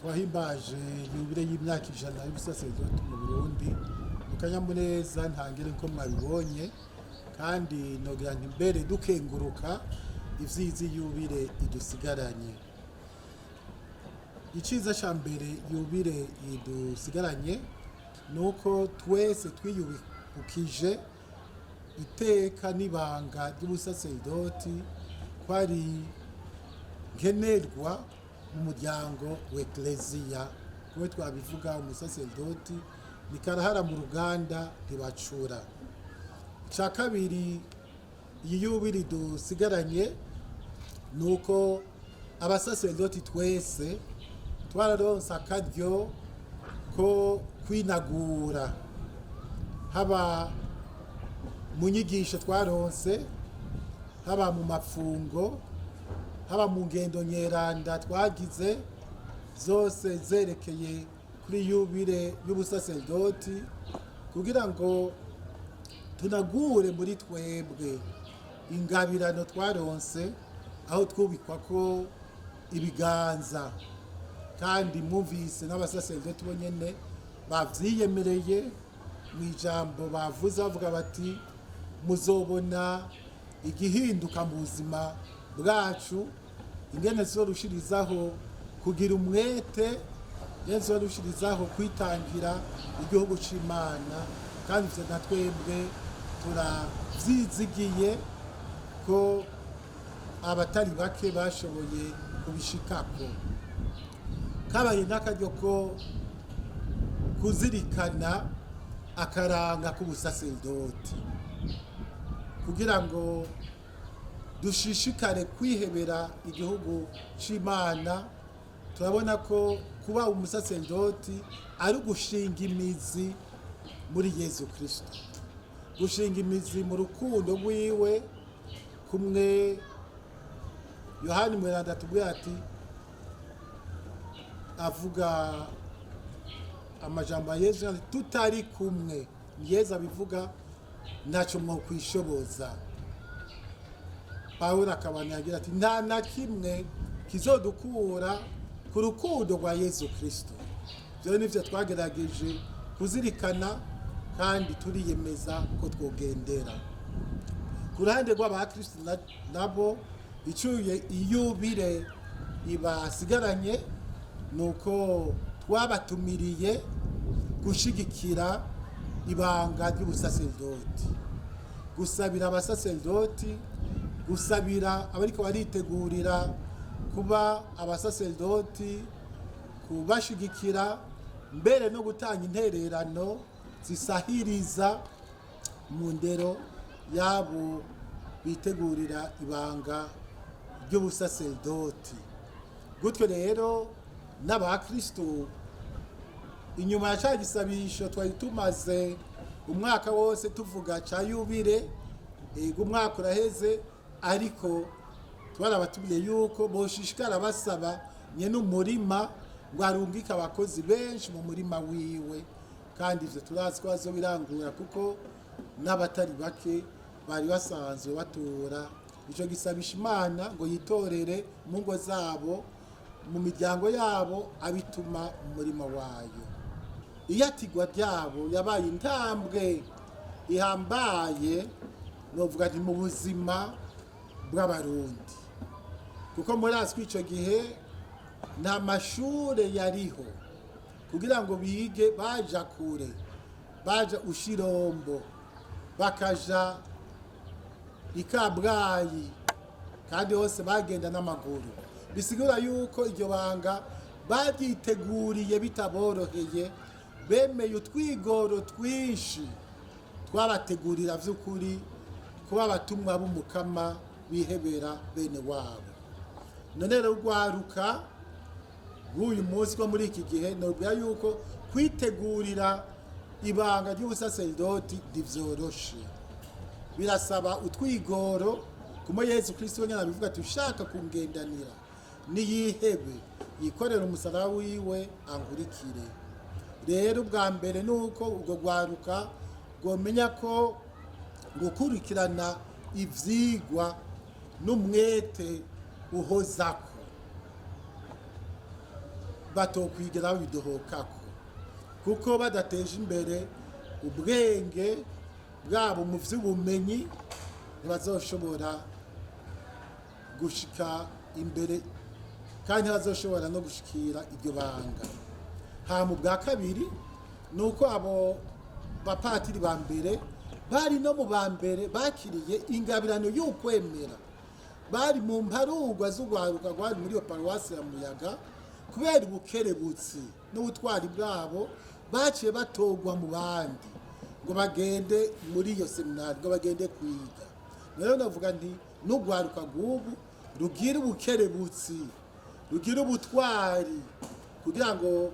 Twahimbaje yubile y'imyaka 100 y'ubusaseredoti mu Burundi mu kanyamuneza ntangere ko mwabibonye, kandi nogira nti mbere dukenguruka ivyiza yubile idusigaranye. Iciza ca mbere yubile idusigaranye ni uko twese twiyubukije iteka n'ibanga ry'ubusaseredoti ko ari nkenerwa mu muryango wa ekleziya. Kuko twabivuga, umusaseredoti ni karahara mu ruganda, ntibacura. Icya kabiri iyi yubile dusigaranye ni uko abasaseredoti twese twararonse akaryo ko kwinagura, haba mu nyigisho twaronse, haba mu mapfungo, haba mu ngendo nyeranda twagize, zose zerekeye kuri yubile y'ubusaseredoti, kugira ngo tunagure muri twebwe ingabirano twaronse aho twubikwa ko ibiganza. Kandi mwumvise n'abasaseredoti bo nyene bavyiyemereye mu ijambo bavuze, bavuga bati: "Muzobona igihinduka mu buzima bwacu, ingene tuzorushirizaho kugira umwete, ingene tuzorushirizaho kwitangira igihugu c'Imana." Kandi ivyo na twebwe turavyizigiye ko abatari bake bashoboye kubishikako. Kabaye n'akaryo ko kuzirikana akaranga k'ubusaseredoti, kugira ngo dushishikare kwihebera igihugu c'Imana. Turabona ko kuba umusaseredoti ari ugushinga imizi muri Yezu Kristo, gushinga imizi mu rukundo rwiwe, kumwe Yohani Mweranda atubwira ati, avuga amajambo ya Yezu ati: "Tutari kumwe," ni Yezu abivuga, "ntacyo mwokwishoboza." Pawulo akabana yagira ati: "Nta na kimwe kizodukura ku rukundo rwa Yezu Kristo." Ibyo nivyo twagerageje kuzirikana, kandi turiyemeza ko twogendera. Ku ruhande rw'abakristo nabo, icuye iyubire ibasigaranye ni uko twabatumiriye gushigikira ibanga ry'ubusaseredoti, gusabira abasaseredoti, gusabira abariko baritegurira kuba abasaseredoti, kubashigikira, mbere no gutanga intererano zisahiriza mu ndero yabo bitegurira ibanga ry'ubusaseredoti. Gutyo rero n'abakristo, inyuma ya ca gisabisho twari tumaze umwaka wose tuvuga ca yubile, ego umwaka uraheze, ariko twarabatumiye yuko boshishikara basaba nyene umurima ngo arungike abakozi benshi mu murima wiwe. Kandi ivyo turazi ko bazobirangura, kuko n'abatari bake bari basanzwe batura ico gisabisha Imana ngo yitorere mu ngo zabo, mu miryango yabo, abituma mu murima wayo. Iyatigwa ryabo yabaye intambwe ihambaye, novuga nti mu buzima bw'Abarundi, kuko murazi ko ico gihe nta mashure yariho. Kugira ngo bige baja kure, baja Ushirombo, bakaja Ikabwayi, kandi hose bagenda n'amaguru. Bisigura yuko iryo banga baryiteguriye bitaboroheye, bemeye utwigoro twinshi twabategurira vy'ukuri kuba abatumwa b'Umukama bihebera bene wabo. None rero urwaruka rw'uyu munsi, rwo muri iki gihe, nobwira yuko kwitegurira ibanga ry'ubusaseredoti ntivyoroshe, birasaba utwigoro. Kumwe Yezu Kristo wenyine abivuga ati: "Ushaka kungendanira niyihebe, yikorere umusaraba wiwe, ankurikire." Rero ubwa mbere ni uko ubwo rwaruka rwomenya ko gukurikirana ivyigwa n'umwete uhozako. batokwigera babidohokako, kuko badateje imbere ubwenge bwabo mu by'ubumenyi ntibazoshobora gushika imbere, kandi ntibazoshobora no gushikira iryo banga. Hama ubwa kabiri ni uko abo bapatiri ba mbere bari no mu ba mbere bakiriye ingabirano y'ukwemera, bari mu mparugwa z'urwaruka rwari muri iyo paruwasi ya Muyaga. Kubera ubukerebutsi n'ubutwari bwabo, baciye batogwa mu bandi ngo bagende muri iyo seminari, ngo bagende kwiga. Rero navuga nti n'urwaruka rw'ubu rugira ubukerebutsi, rugira ubutwari, kugira ngo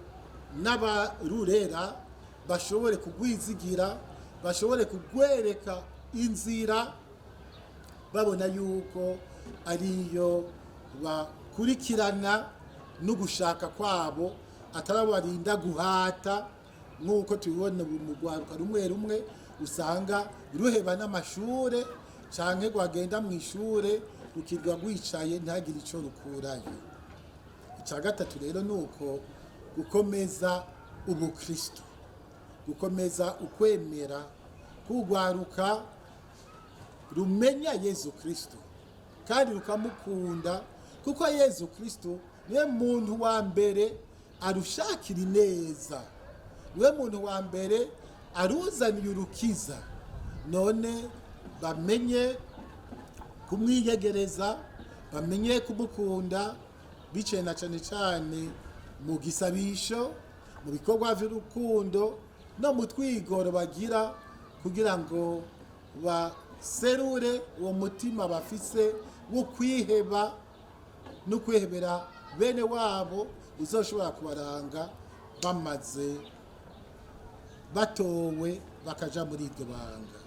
n'abarurera bashobore kugwizigira, bashobore kugwereka inzira, babona yuko ariyo bakurikirana n'ugushaka kwabo, atarabarinda guhata, nk'uko tubibona ubu mu rwaruka rumwe rumwe usanga ruheba n'amashure, canke rwagenda mu ishure rukirwa rwicaye ntagire ico rukurayo. Icya gatatu rero ni uko gukomeza ubukristo, gukomeza ukwemera kugwaruka rumenya Yezu Kristo kandi rukamukunda, kuko Yezu Kristo niwe muntu wa mbere arushakira ineza, niwe muntu wa mbere aruzaniye urukiza. None bamenye kumwiyegereza, bamenye kumukunda, biciye na cane cane mu gisabisho, mu bikorwa vy'urukundo no mu twigoro bagira kugira ngo baserure uwo mutima bafise wo kwiheba no kwihebera bene wabo, uzoshobora kubaranga bamaze batowe bakaja muri iryo banga.